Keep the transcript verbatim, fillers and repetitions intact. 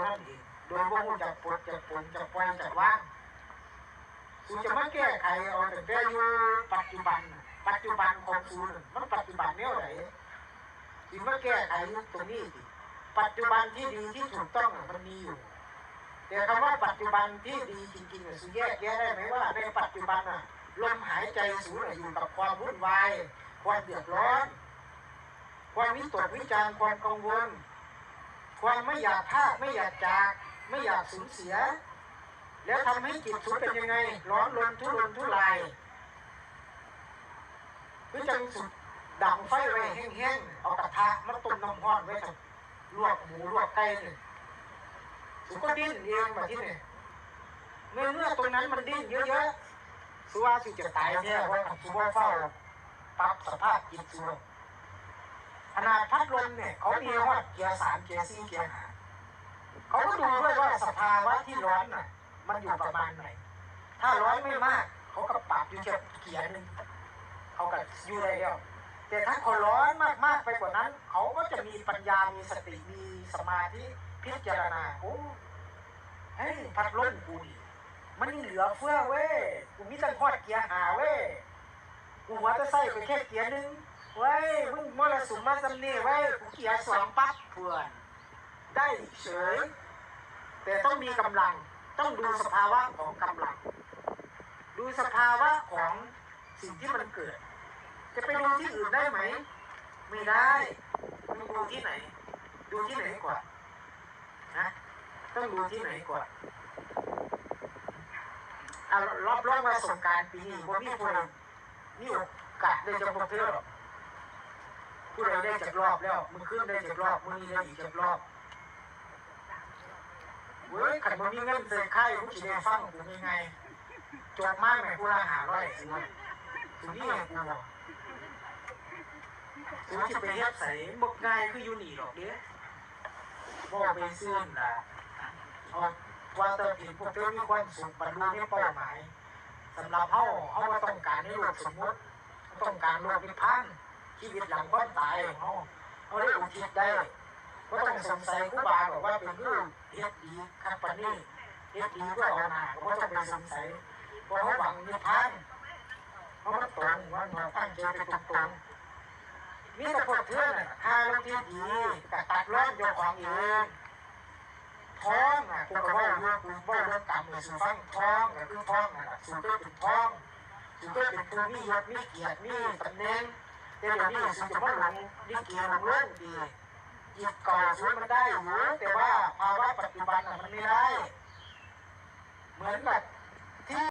นั่นเอง โดยบ่ฮู้จักปลดจักปลงจักปล่อยจักวาง สูจะมาแก้ไขเอาตั้งแต่อยู่ปัจจุบันน่ะ ปัจจุบันของสูน่ะ มันปัจจุบันแนวไหน สิมาแก้ไขตรงนี้สิ ปัจจุบันที่ดีที่ถูกต้องน่ะมันมีอยู่ แต่คำว่าปัจจุบันที่ดีจริงๆน่ะ สูแยกแยะได้ไหมว่าในปัจจุบันน่ะ ลมหายใจสูน่ะอยู่กับความวุ่นวาย ความเดือดร้อน ความวิตกวิจารณ์ ความกังวล ความไม่อยากพลาด ไม่อยากจาก ไม่อยากสูญเสีย แล้วทำให้จิตสูเป็นยังไง ร้อนรนทุรนทุราย คือจังสุดดังไฟไว้แห้งๆ เอากระทะมาต้มน้ำร้อนไว้เถอะ ลวกหมูลวกไก่เนี่ย สูก็ดิ้นเองแบบที่เนี่ย ในเมื่อตรงนั้นมันดิ้นเยอะๆ สูว่าสูจะตายแท้ เพราะสูบ่เฝ้าปรับสภาพจิตสู ขนาดพัดลมเนี่ย เขามีฮอดเกียร์สาม เกียร์สี่ เกียร์ห้า เขาก็ดูด้วยว่าสภาวะที่ร้อนน่ะ มันอยู่ประมาณไหน ถ้าร้อนไม่มาก เขาก็ปรับอยู่แค่เกียร์หนึ่ง เขาก็อยู่ได้แล้ว แต่ถ้าเขาร้อนมากๆไปกว่านั้น เขาก็จะมีปัญญา มีสติ มีสมาธิ พิจารณา โอ้ เฮ้ย พัดลมกูนี่ มันยังเหลือเฟือเว้ย กูมีตั้งฮอดเกียร์ห้าเว้ย กูหัวจะใส่ไปแค่เกียร์หนึ่งเว้ย มึงมรสุมมาสำเนียเว้ย กูเกียร์สองปั๊บเพื่อน ได้เฉย แต่ต้องมีกำลัง ต้องดูสภาวะของกำลัง ดูสภาวะของสิ่งที่มันเกิด จะไปดูที่อื่นได้ไหม ไม่ได้ ต้องดูที่ไหน ดูที่ไหนก่อนนะ ต้องดูที่ไหนก่อน เอารับรองว่าสงกรานต์ปีนี้บ่มีผู้ใดมีโอกาสได้จักพวกเธอหรอก ผู้ใดได้จักรอบแล้ว มื้อคืนได้จักรอบ มื้อนี้ได้อีกจักรอบ เว้ย คันบ่มีเงินใส่ค่าย มึงสิได้ฟังกูง่ายๆ จบมาแม่งกูละห้าร้อย สิว่า สิมีให้กูบ่ สิว่าสิไปเฮ็ดไส บ่ง่ายคืออยู่นี่ดอกเด้ บ่ไปซื่นล่ะ เอาว่าแต่เห็นพวกเธอมีความสุข บรรลุในเป้าหมาย สำหรับเฮา เฮาบ่ต้องการในโลกสมมุติ เฮาต้องการโลกนิพพาน ชีวิตหลังความตายเฮา เฮาได้อุทิศได้ บ่ต้องสงสัยครูบาดอกว่าเป็นผู้เฮ็ดดีคักปานนี้ เฮ็ดดีเพื่อเอาหน้า ก็บ่ต้องไปสงสัย เพราะเฮาหวังนิพพาน เฮามันตรง ว่าเฮาตั้งใจไปตรงๆ มีแต่พวกเธอน่ะ ถ้าลงที่ดี ก็ตัดรอนเจ้าของเอง ทองน่ะ กูก็เว้าอยู่ กูเว้าเรื่องกรรมให้สูฟัง ทองก็คือทองนั่นล่ะ สูเกิดเป็นทอง สูเกิดเป็นผู้มียศ มีเกียรติ มีตำแหน่ง แต่เดี๋ยวนี้สูจะมาหลงลิเกหลงโลกดี จิตเก่าสูมันได้อยู่ แต่ว่าภาวะปัจจุบันน่ะมันไม่ได้ เหมือนกับ